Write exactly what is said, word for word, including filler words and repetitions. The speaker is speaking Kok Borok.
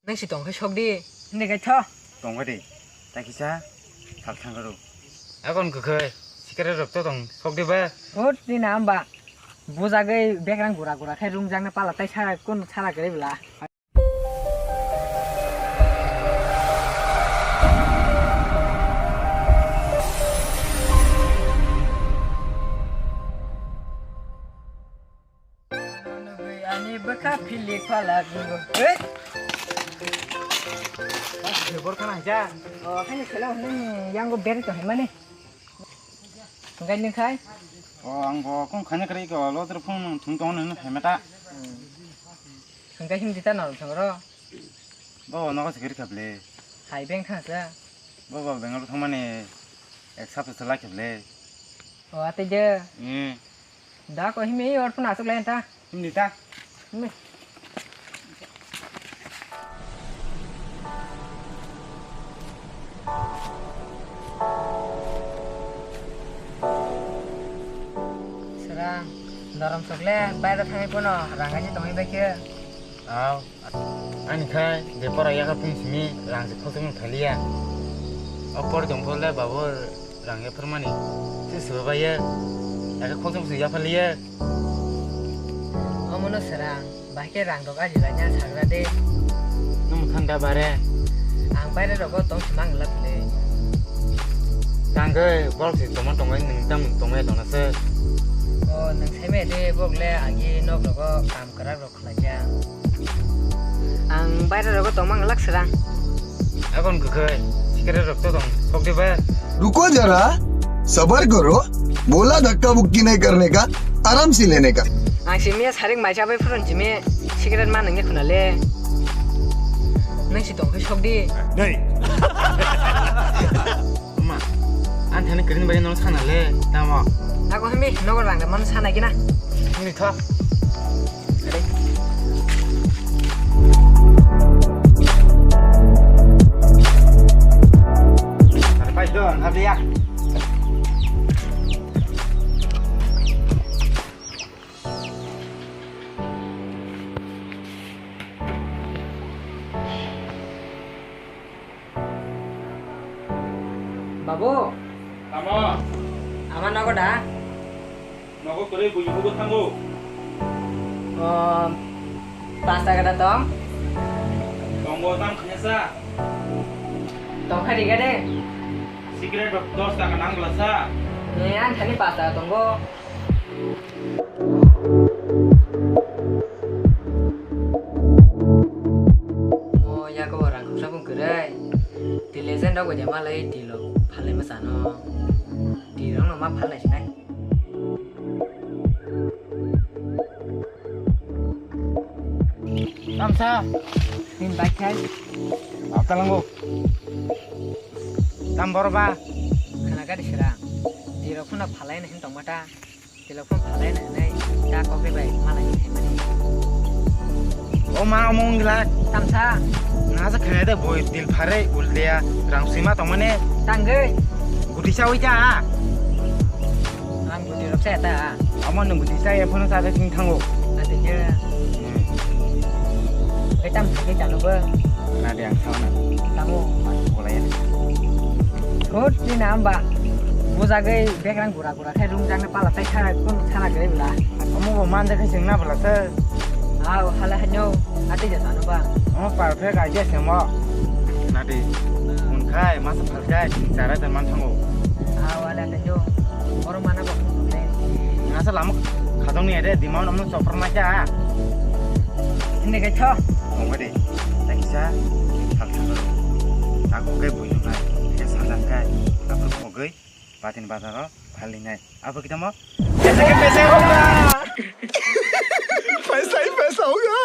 Nang si tong khe sok di. Hindi khe tho. Tong khe di. Ta kisa sal thang ro. Akon kwkhwi sikare rok to tong sok di ba. Hot di na amba. Bujagwi bekrang gura gura khe rungjak na pala tai sara kun sara kwrwi bla. Nugwi ani bwkha philik phalak nungwi. Hey! Bebor khana haja. O, haini khela hwnwi yango beri to himani. Hwnkhai nung khai? O, ang bo kung khanya kwrwi ko, lo tro phone thung tong nang hai mata. Hmm. Hwnkhai him dita nang thang ro? Bo nogo se kiri khable. Hai beng thang sa. Bo bo Bengal thangmani ek sapta se lai khable. O, atei de. Hmm. Da ko himi or phone asuk lai ta. Himni ta. Himni. Srang, dorom sokle, baira thangwi pono, rang aise tongwi bai khe. Aw. Ani khai je pora yakarphung simi rang se khosong thaliya. O por jong phole babo rang yapharmani se seba baiya. Yaka khosong se yaphaliya. Omono srang, bahai khe rang rok aji laina sagra de. Nung thanda bare. Ang baire rogo tong simang lap le. Tangke bol si tongma tongma nung tam tongma tongna se. O nung saimaya de bok le agi nok rogo kam kwrak rok. Ang baira rogo tongmang lak srang. Akon kwkhwi sikare rok to tong sok diba. रुको जरा, सबर करो। बोला धक्का मुक्की नहीं करने का, आराम से लेने का। Ang simi sarik mai chabai phurun simi sikare ma nangya khuna le. Nang si tong khe sok di. Nei. Ama, ang thani kering bai nang sana le, tamo. Ako hemi nogo rang da man sana gina. Ini tho. Pai don, habis ya. Babu. Tamo? Ama nogo da? Nogo kwrwi buini hugo thango. O, pasta gada tong? Tongo, tam khanya sa? Tong kha riga de. Cigarette rok dos taka nang bwla sa? Ni, ang thani pasta tongo. O yago rang khumsa bung kwrwi. Twi legend rok bai de malai twi lok phalai ma chano. Twi rok no ma phalai sinai. Tamsa. Tin bai khai. Aptalango. Tam borba. Khana gadi sira. Twi rok phuna phalai na hin tong mata. Telefon phalai na hinai, ta kokre bai malai ni khaimani. O ma, omo wngla. Tamsa. Nasa khainai de boi dil phare uldeya rang sima tongmani. Tangwi. Guti chawi ta. Ang guti rok cha ta. Omo nwng guti cha ya phone sa de thing thango. Ate je. Hmm. Ai tam thangwi chalo bo. Na de ang sauna. Tamo. Bolaya. Hot ni na amba. Bujagwi bekrang gura gura khai rung jang na pala tai khara kun khana gre bla. Omo bo man de khai sing na bla se. Aw hala hanyo. Ate ja sano ba. Omo perfect idea se mo. Na de. Mun khai masa phal khai sing chara de man thango. Aw hala hanyo. Oro mana ba. Nasa lama khadong ni ade demand omo chopra ma cha. Hindi khe tho. Ongkha de. Takisa, salsa. Aku khe buino khai. Khe salsa khai. Aku khogwi. Batin bazaro. Phalinai. Apa kita mau? Paisa hi paisa hoga.